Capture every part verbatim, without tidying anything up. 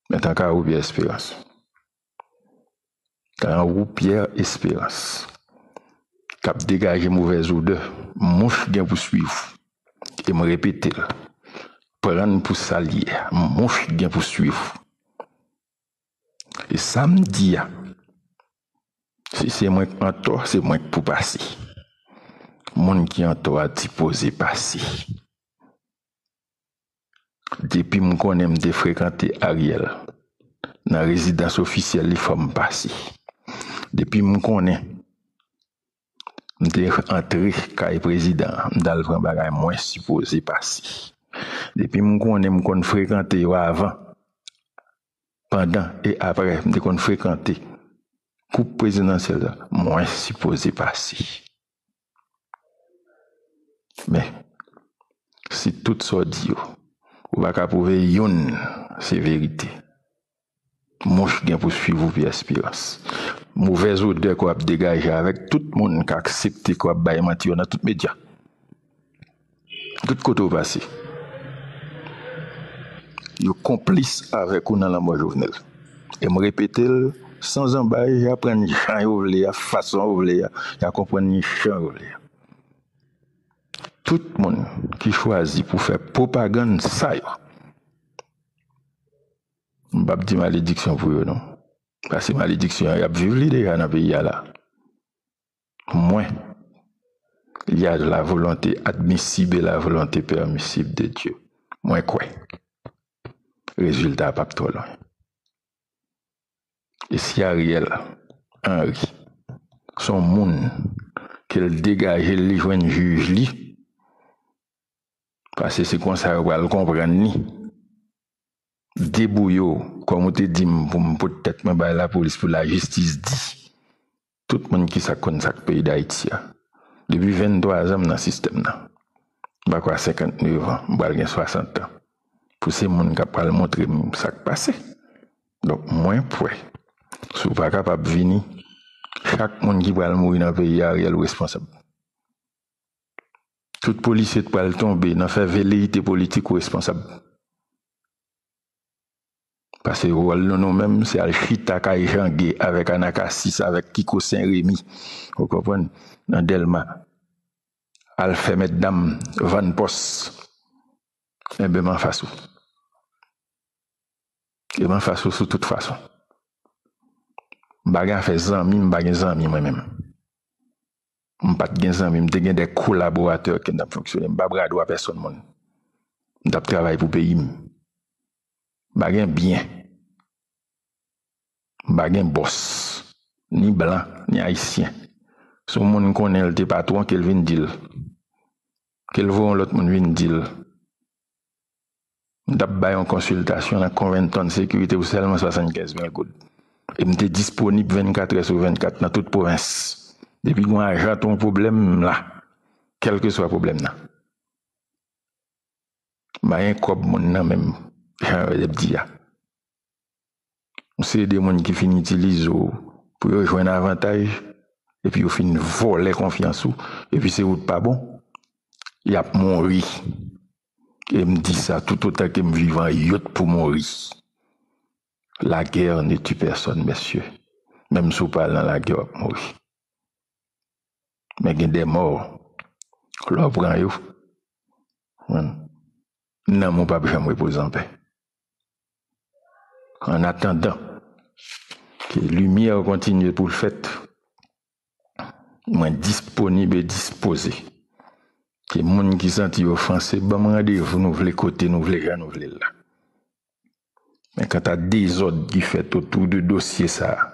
Men tanka ou Pierre Espérance. Tanka ou Pierre Espérance. K ap degaje movèz odè. Mouch gen pou swiv. E m repete l. Pran n pou sa l ye. Mouch gen pou swiv. E sa m di a, si se mwen k antò, se mwen k pou pase. Moun ki antò a sipoze pase. Depi m konnen m te frekante Ariel nan rezidans ofisyèl li, fò m pase. Depi m konnen m te antre kay prezidan an, m t al pran bagay, mwen sipoze pase. Depi m konnen m konn frekante yo avan, pandan e apre, m te konn frekante koup prezidansyèl la, mwen sipoze pase. Men, si tout sa w di yo, ou pa ka pwouve youn se verite, mouch gen pou swiv ou Pierre Espérance. Movèz odè ke w ap degaje avèk tout moun k aksepte ke w ap bay manti yo nan tout medya. Tout kote w pase, yo konplis avèk ou nan lanmò Jovenel. E m repete l san zanbay, y a pran n jan yo vle a, fason yo vle a, y a konprann n jan yo vle a. Tout moun ki chwazi pou fè pwopagann sa yo, m p ap di malediksyon pou yo non. Paske malediksyon an, y ap viv li deja nan peyi a la. Mwen, il y a la volonté admissible et la volonté permissible de Dieu. Mwen kwè rezilta a p ap twò lwen. E si Ariel Henry se yon moun ke l degaje l, li jwenn jij li, paske se konsa yo pral konprann li, debouye w, kòm ou te di m pou m pot tèt mwen bay lapolis pou lajistis di. Tout moun ki sa konn sa k peyi Dayiti a. Depi venntwa zan m nan sistèm nan. M pa kwè a senkantnèf an, m pral gen swasant an. Pou se moun k ap pral montre m sa k pase. Donk, mwen pwè. Si w pa kapab vini, chak moun ki pral mouri nan peyi a, Ariel ou responsab. Tout polisye k pral tonbe nan fè veleyite politik ou responsab. Paske wòl nou, nou menm, se al chita kay Jan Gay avèk Anakasis, avèk Kiko Sen Remi, ou konprann, nan Dèlma. Al fè mètdam vann pòs. Enben, m anfas ou. E m anfas ou sou tout fason. M pa gen afè zanmi, m pa gen zanmi mwen menm. M pa t gen zanmi, m te gen de kolaboratè ke n t ap fonksyone. M pa bradwa pèsonn moun. M t ap travay pou peyi m. M pa gen byen. M pa gen bòs. Ni blan, ni ayisyen. Si yon moun konnen l te patwon, ke l vin di l. Ke l voye yon lòt moun vin di l. M t ap bay yon konsiltasyon nan Covington Sécurité pou sèlman swasannkenz mil goud. E m te disponib vennkat è sou vennkat nan tout pwovens. Depi gen yon ajan tou yon pwoblèm, m la. Kèlkeswa pwoblèm nan. M pa gen kòb moun nan men m, jan yo ap di a. Yon seri de moun ki fin itilize w pou yo jwenn avantaj, epi yo fin vòlè konfyans ou, epi se ou k pa bon, y ap mouri. E m di sa, toutotan ke m vivan, yo t pou mouri. La guerre ne tue personne, mesye. Menm si w pa al nan lagè, w ap mouri. Men gen de mò, lè w pran yo, nanm ou p ap janm repoze anpè. An atandan ke limyè kontinye pou l fèt, mwen disponib e dispoze ke moun ki santi yo ofanse, ban m randevou nou vle, kote nou vle, jan nou vle l la. Men kanta dezòd ki fèt otou de dosye sa a,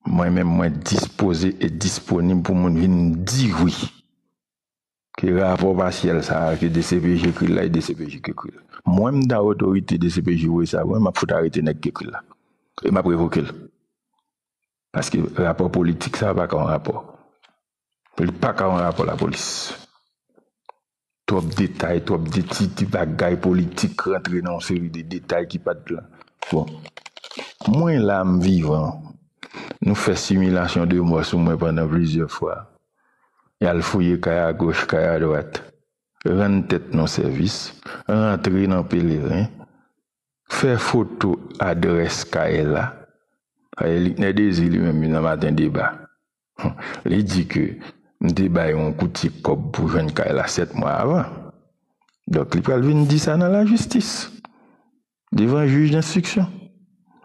mwen menm, mwen dispoze e disponib pou moun vin di wi. Ke rapò pasyèl sa a, ke D C P J ekri l la, e D C P J ki ekri l. Mwen, m ta otorite D C P J voye sa, mwen, m ap fout arete nèg ki ekri l la. E m ap revoke l. Paske rapò politik sa a pa ka yon rapò. Li pa ka yon rapò lapolis. Twòp detay, twòp de ti, ti bagay politik rantre nan yon seri de detay ki pa t la. Bon, mwen la, m vivan. Nou fè similasyon de mò sou mwen pandan plizyè fwa. Y al fouye kay agoch, kay adwat. Rann tèt nou sèvis, rantre nan peleren, fè foto adrès kay la. Liknè Dezi li menm nan Maten Deba, li di ke m te bay yon koutye kòb pou jwenn kay la sèt mwa avan. Donk, li pral vin di sa nan lajistis, devan jij denstriksyon,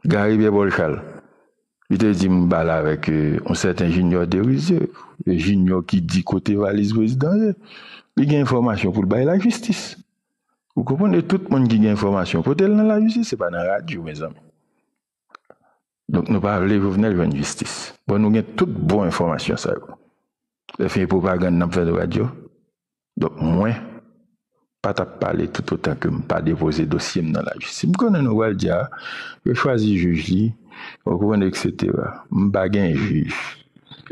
Gary Pierre Paul Charles. Li te di m pale avèk yon sèten Junior Derizier, Junior ki di kote valiz prezidan ye. Li gen enfòmasyon pou l bay lajistis. Ou konprann? E tout moun ki gen enfòmasyon, pote l nan lajistis, se pa nan radyo, mezanmi. Donk, nou pa vle Jovenel jwenn jistis. Bon, nou gen tout bon enfòmasyon sa yo. Lè fin e pwopagann n ap fè nan radyo. Donk, mwen pa t ap pale toutotan ke m pa depoze dosye m nan lajistis. M konnen nou pral di a, yo chwazi jij li, ou konprann, etsetera. M pa gen jij.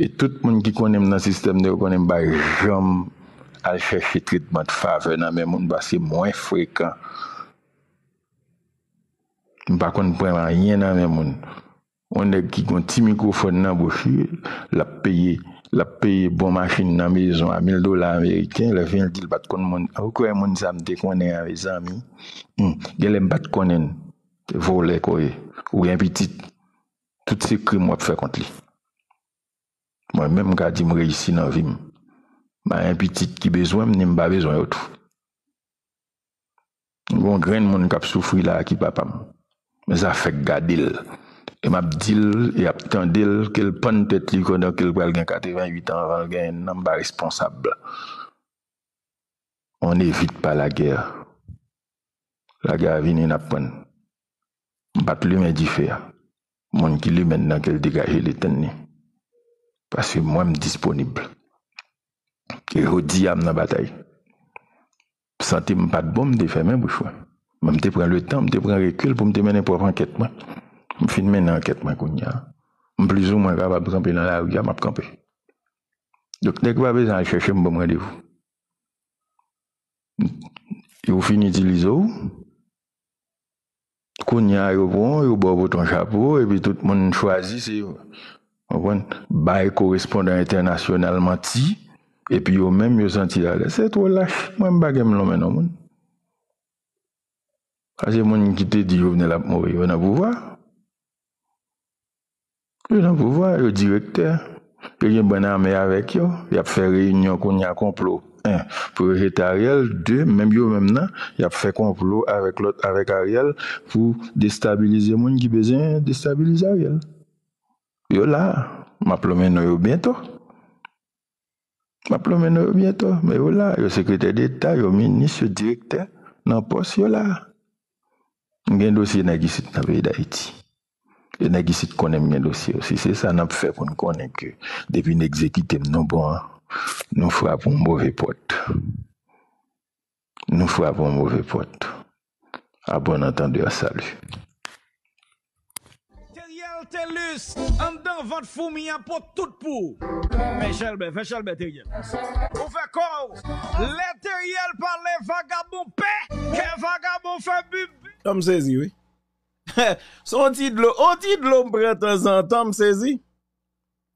E tout moun ki konnen m nan sistèm nan, yo konnen m pa janm al chèche tretman de favè nan men moun, paske mwen frekan. M pa konn pran anyen nan men moun. Yon nèg ki gon ti mikwofòn nan bouch li, l ap peye, l ap peye bon machin nan mezon a mil dola ameriken, lè fin l di l pa t konn moun. Ou kwè moun sa m te konnen an, mezanmi? Hmm, genlè m pa t konnen l. Vòlè kò ye. Ou gen pitit. Tout se krim w ap fè kont li. Mwen menm, m ka di m reyisi nan vi m. M pa gen pitit ki bezwen m, ni m pa bezwen yo tou. Gon grenn moun k ap soufri la a ki papa m. Men sa fèk gade l. E m ap di l, e ap tande l, ke l pann tèt li pandan ke l pral gen katreventuit an, avan l genyen nan, m pa responsab. On n'évite pas la guerre. Lagè a vini, n ap prann. M pa t limen dife a. Moun ki limen l nan, ke l degaje l etenn li. Paske mwen, m disponib. E jodi a, m nan batay. Sante m pa t bon, m te fèmen bouch mwen. Men m te pran letan, m te pran rekil pou m te mennen pwòp ankèt mwen. M fin mennen ankèt mwen kounye a. M plizoumwen kapab kanpe nan lari a, m ap kanpe. Donk, nèg pa bezwen al chèche m, ban m randevou. Yo fin itilize w. Kounye a, yo pran w, yo ba w boton chapo, epi tout moun chwazi, se, w konprann, bay korespondan entènasyonal manti, epi yo menm, yo santi alèz. Se twò lach. Mwen, m pa gen m lonmen non moun. Paske moun ki te di Jovenel ap mouri, yo nan pouvwa. Yo nan pouvwa, yo direktè. Yo gen bann ame avèk yo. Y ap fè reyinyon kounye a, konplo, en, pou yo jete Ariel. De, menm yo menm nan, y ap fè konplo avèk lòt, avèk Ariel, pou destabilize moun ki bezwen destabilize Ariel. Yo la. M ap lonmen non yo byento. M ap lonmen non yo byento, men yo la, yo sekretè deta, yo minis, yo direktè, nan pòs yo la. M gen dosye nèg isit nan peyi Dayiti. E nèg isit konnen m gen dosye yo. Si se sa n ap fè pou n konnen ke depi n egzekite m, nou bon, nou frape yon move pòt. Nou frape yon move pòt. A bon antandè, salut. Teriel Telus, anndan vant foumi an pot tout pou ou. Fè chèlbè, fè chèlbè, Teriel. Ou fè kò w. Lè Teriel pale, vagabon pè. Kè vagabon fè bibi. Tan m sezi, wi. Se yon ti dlo, yon ti dlo m pran tanzantan, m sezi.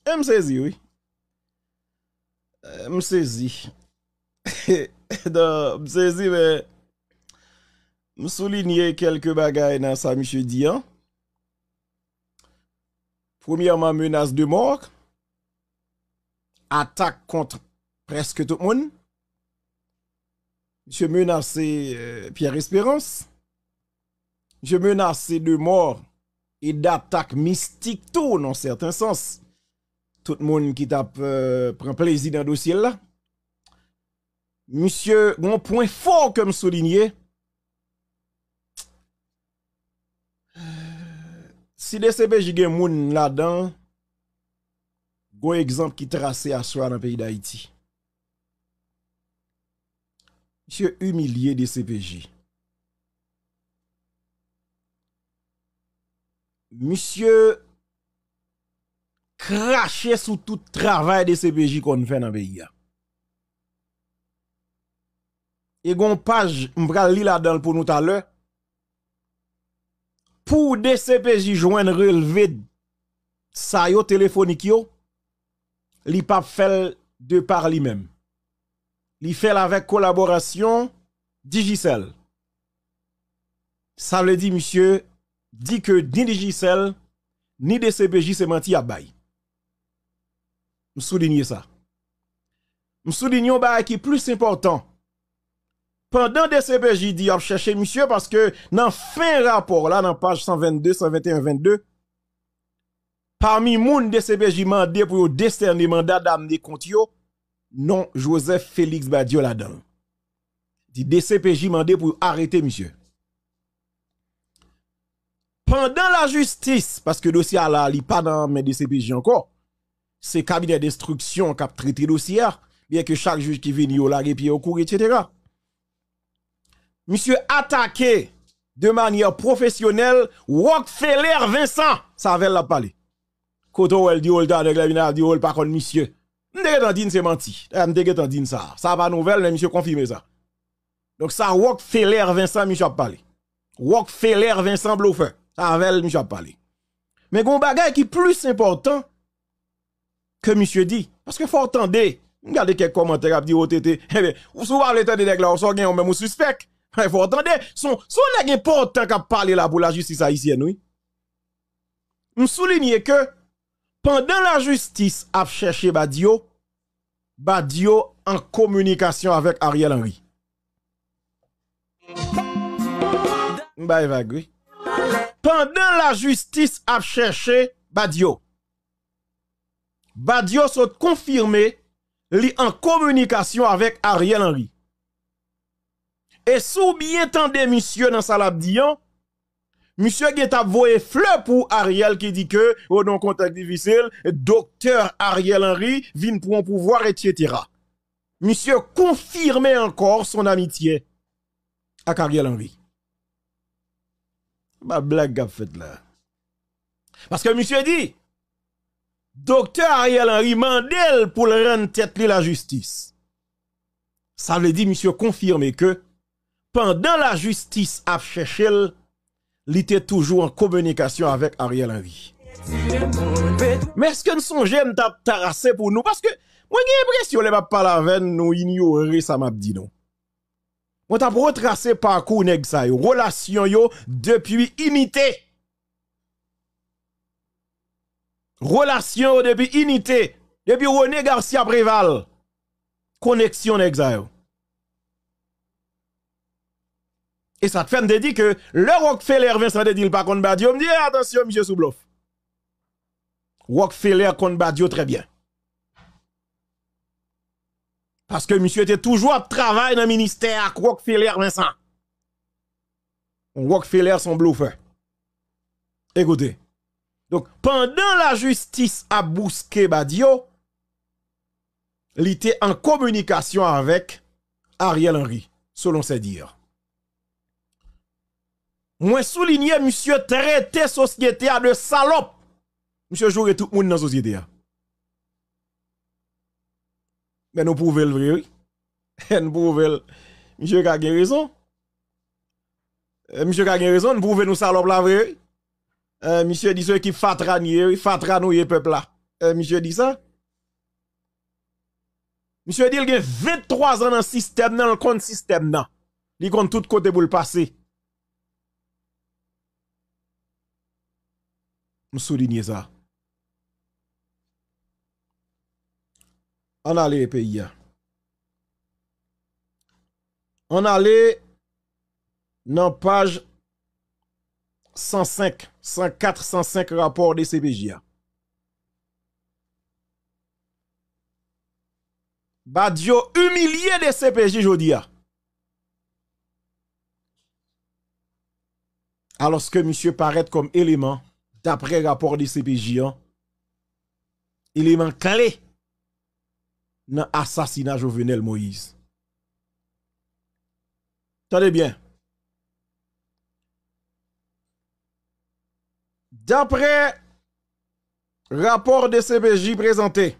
E m sezi, wi. Eh, m sezi. Non, m sezi, men m soulinye kèlke bagay nan sa misye di an. Premyèman, menas de mò, atak kont prèske tout moun. Misye menase, eh, Pierre Espérance. Misye menase de mò e d'atak mistik tou, nan sèten sans. Tout moun ki t ap, eh, pran plezi nan dosye l la. Misye, gon pwen fò ke m soulinye. Si D C P J gen moun ladan, gon egzanp ki trase aswè a nan peyi Dayiti. Misye imilye D C P J. Misye krache sou tout travay D C P J konn fè nan peyi a. E gon paj m pral li ladan l pou nou talè. Pou D C P J jwenn relve sa yo telefonik yo, li p ap fè l de pa li menm. Li fè l avèk kolaborasyon Digicel. Sa vle di, misye di ke ni Digicel, ni D C P J se manti y ap bay. M soulinye sa. M soulinye yon bagay ki plis enpòtan. Pandan D C P J di y ap chèche misye, paske nan fen rapò la, nan paj san vennde, san venteyen, vennde, pami moun D C P J mande pou yo desène manda damne kont yo, non Joseph Félix Badio ladan l. Di D C P J mande pou yo arete misye. Pandan lajistis, paske dosye a la, li pa nan men D C P J ankò, se kabinè denstriksyon k ap trete dosye a, byen ke chak jij ki vini, yo lage pye yo kouri, etsetera. Misye atake de manyè pwofesyonèl Rockefeller Vincent. Sa avè l l ap pale. Kote w wè l di w l ta nèg la vin ap di w l pa konn misye. M te gentan di n se manti. Dayè, m te gentan di n sa. Sa pa nouvèl, men misye konfime sa. Donk, sa Rockefeller Vincent misye ap pale. Rockefeller Vincent blofè. Sa avè l misye ap pale. Men gen yon bagay ki plis enpòtan ke misye di. Paske fò w tande. M gade kèk kòmantè k ap di, "O, T T, enben, ou, si w pa vle tande nèg la, ou sa w gen, ou menm ou sispèk." Men fò w tande. Se yon, se yon nèg enpòtan k ap pale la pou lajistis ayisyèn, wi. M soulinye ke pandan lajistis ap chèche Badio, Badio an kominikasyon avèk Ariel Henry. M bay vag, wi. Pandan lajistis ap chèche Badio, Badio sot konfime li an kominikasyon avèk Ariel Henry. E si w byen tande misye nan sa l ap di an, misye gentan ap voye flè pou Ariel ki di ke yo nan yon kontèks difisil, Doktè Ariel Henry vin pran pouvwa, etsetera. Misye konfime ankò son amitye ak Ariel Henry. Pa blag k ap fèt la. Paske misye di, Doktè Ariel Henry mande l pou l rann tèt li lajistis. Sa vle di misye konfime ke pandan lajistis ap chèche l, li te toujou an kominikasyon avèk Ariel Henry. Men èske n sonje m t ap trase pou nou? Paske mwen gen enpresyon lè m ap pale avè n, nou inyore sa m ap di nou. Mwen t ap retrase pakou nèg sa yo, relasyon yo depi Inite. Relasyon yo depi Inite, depi René Garcia Préval. Koneksyon nèg sa yo. E sa k fè m te di ke lè Rockefeller Vincent te di l pa konn Badio, m di, "Eh, atansyon, misye sou blòf." Rockefeller konn Badio trè byen. Paske misye te toujou ap travay nan ministè ak Rockefeller Vincent. Rockefeller se yon blofè. Ekoute. Donk, pandan lajistis ap bouske Badio, li te an kominikasyon avèk Ariel Henry, selon ses dires. Mwen soulinye, misye trete sosyete a de salòp. Misye joure tout moun nan sosyete a. Men nou pwouve l vre, wi. Nou pwouve l. Misye ka gen rezon. Eh, misye ka gen rezon, nou pwouve nou salòp la vre, wi. Eh, misye di se ekip fatra n ye, wi. Fatra nou ye, pèp la. Eh, misye di sa. Misye di l gen venntwa zan nan sistèm nan, l konn sistèm nan. Li konn tout kote pou l pase. M soulinye sa. Ann ale peyi a. Ann ale nan paj san senk, san kat, san senk rapò D C P J a. Badio imilye D C P J jodi a. Alòske misye parèt kòm eleman, daprè rapò D C P J an, eleman kle nan asasina Jovenel Moïse. Tande byen. Daprè rapò D C P J prezante,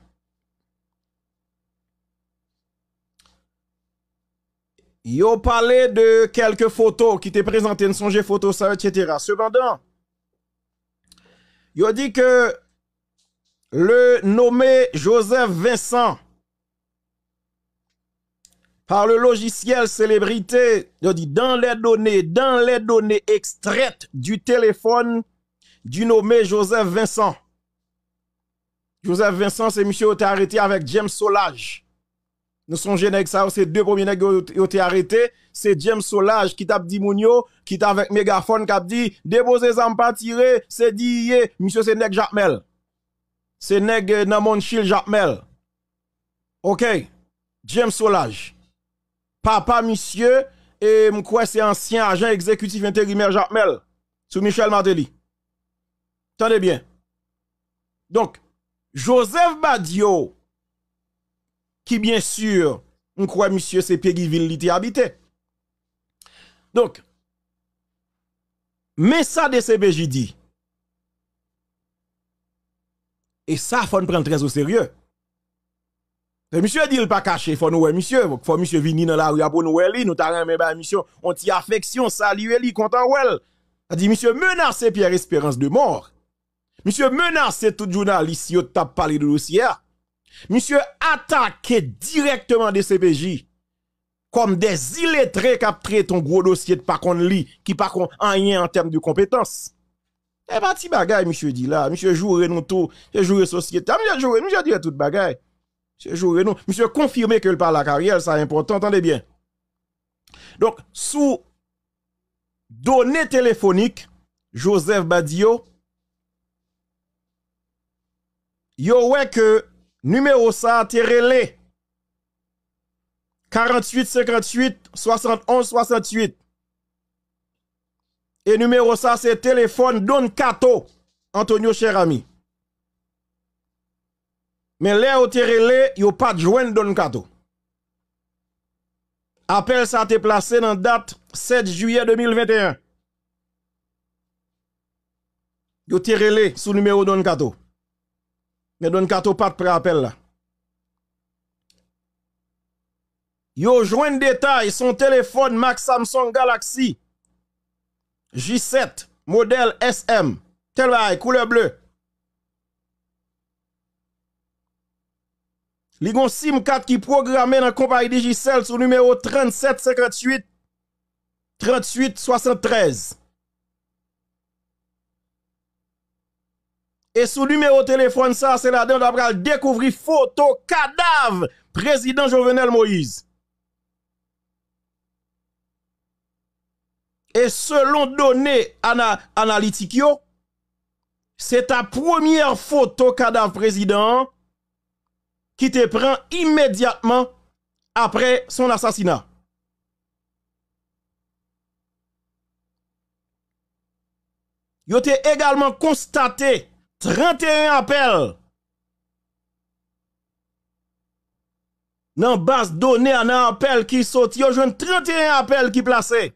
yo pale de kèlke foto ki te prezante, n sonje foto sa yo, etsetera. Sepandan, yo di ke le nommé Joseph Vincent par le logiciel Célébrité, yo di, dans les données, dans les données extraites du téléphone du nommé Joseph Vincent. Joseph Vincent, se misye yo te arete avèk James Solages. Nou sonje nèg sa yo, se de premye nèg yo, yo te arete. Se James Solages ki t ap di moun yo, ki t avèk megafòn, k ap di, depoze zam, pa tire, se di ye, misye se nèg Jakmèl. Se nèg, eh, nan Monchil Jakmèl. Ok. James Solages. Papa misye, e m kwè se ansyen ajan egzekitif enterimè Jakmèl sou Michel Martelly. Tande byen. Donk, Joseph Badio, ki byen si, m kwè misye se Péguy vil li te abite. Donk, men sa D C P J di. E sa, fò n pran l trè o serye. E misye di l pa kache, fò nou wè misye, fò misye vini nan lari a pou nou wè li, nou ta renmen bay misye yon ti afeksyon, salye li, kontan wè l. Sa di misye menase Pierre Espérance de mò. Misye menase tout jounalis yo t ap pale de dosye a. Misye atake dirèkteman D C P J kòm de iletre k ap trete yon gwo dosye, t pa konn li, ki pa konn anyen an tèm de konpetans. E pa ti bagay misye di la, misye joure nou tou, misye joure sosyete a, misye joure, misye di tout bagay. Misye joure nou, misye konfime ke l pa Lak Ariel, sa enpòtan, tande byen. Donk, sou done telefonik Joseph Badio, yo wè ke nimewo sa a te rele karanntuit senkantuit swasantonz swasantuit. E nimewo sa se telefòn Don Kato, Antonio Cheramy. Men lè yo te rele, yo pa t jwenn Don Kato. Apèl sa te plase nan dat sèt jiyè de mil venteyen. Yo te rele sou nimewo Don Kato. Men Don Kato pa t pran apèl la. Yo jwenn detay, se yon telefòn mak Samsung Galaxy J sèt, modèl S M. Tel bagay, koulè ble. Li gon sim kat ki pwograme nan konpayi Digicel sou nimewo trannsèt senkantuit trantuit swasanntrèz. E sou nimewo telefòn sa, se ladan w ta pral dekouvri foto kadav prezidan Jovenel Moïse. E selon done ana-, analitik yo, se ta premyè foto kadav prezidan an ki te pran imedyatman apre son asasina. Yo te egalman konstate tranteyen apèl nan baz done a, nan apèl ki soti, yo jwenn tranteyen apèl ki plase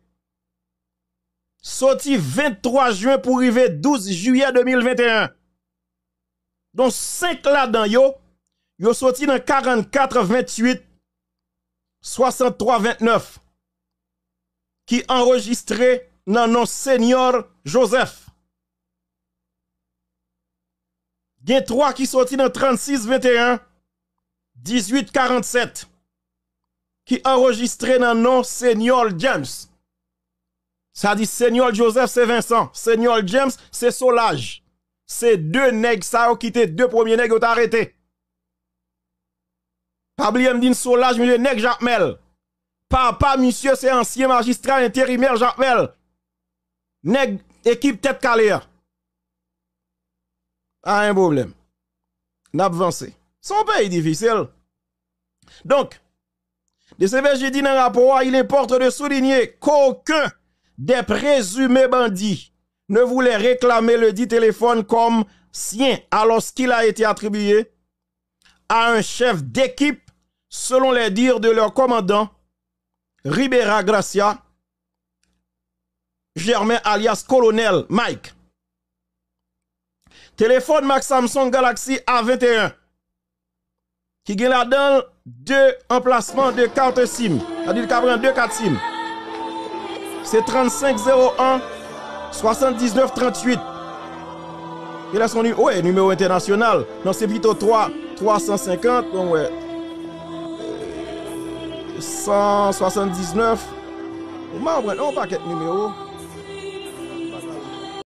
soti venntwa jen pou rive douz jiyè de mil venteyen. Donk, senk ladan yo, yo soti nan karannkat ventuit swasanntwa ventnèf ki anrejistre nan non Señor Joseph. Gen twa ki soti nan trannsis venteyen, dizuit karannsèt, ki anrejistre nan non Señor James. Sa di Señor Joseph se Vincent, Señor James se Solages. Se de nèg sa yo ki te de premye nèg yo t arete. Pa bliye m di n Solages, misye nèg Jakmèl. Papa misye se ansyen majistra enterimè Jakmèl. Nèg ekip Tèt Kale a. Pa gen pwoblèm. N ap vanse. Se yon peyi difisil. Donk, D C P J di nan rapò a, il importe de souligner qu'aucun des présumés bandits ne voulait réclamer le dit téléphone comme sien, alors qu'il a été attribué à un chef d'équipe, selon les dires de leur commandant, Ribera Gracia Germain alias Colonel Mike. Telefòn mak Samsung Galaxy A venteyen ki gen ladan l de anplasman de kat sim. Sa di l ka pran de kat sim. Se trannsenk zewo en, swasanndiznèf tranntuit. Genlè se yon ni-, wi, nimewo entènasyonal. Non, se pito twa, twa san senkant, bon, wè. san swasanndiznèf. Ou pa konprann, yon pakèt nimewo.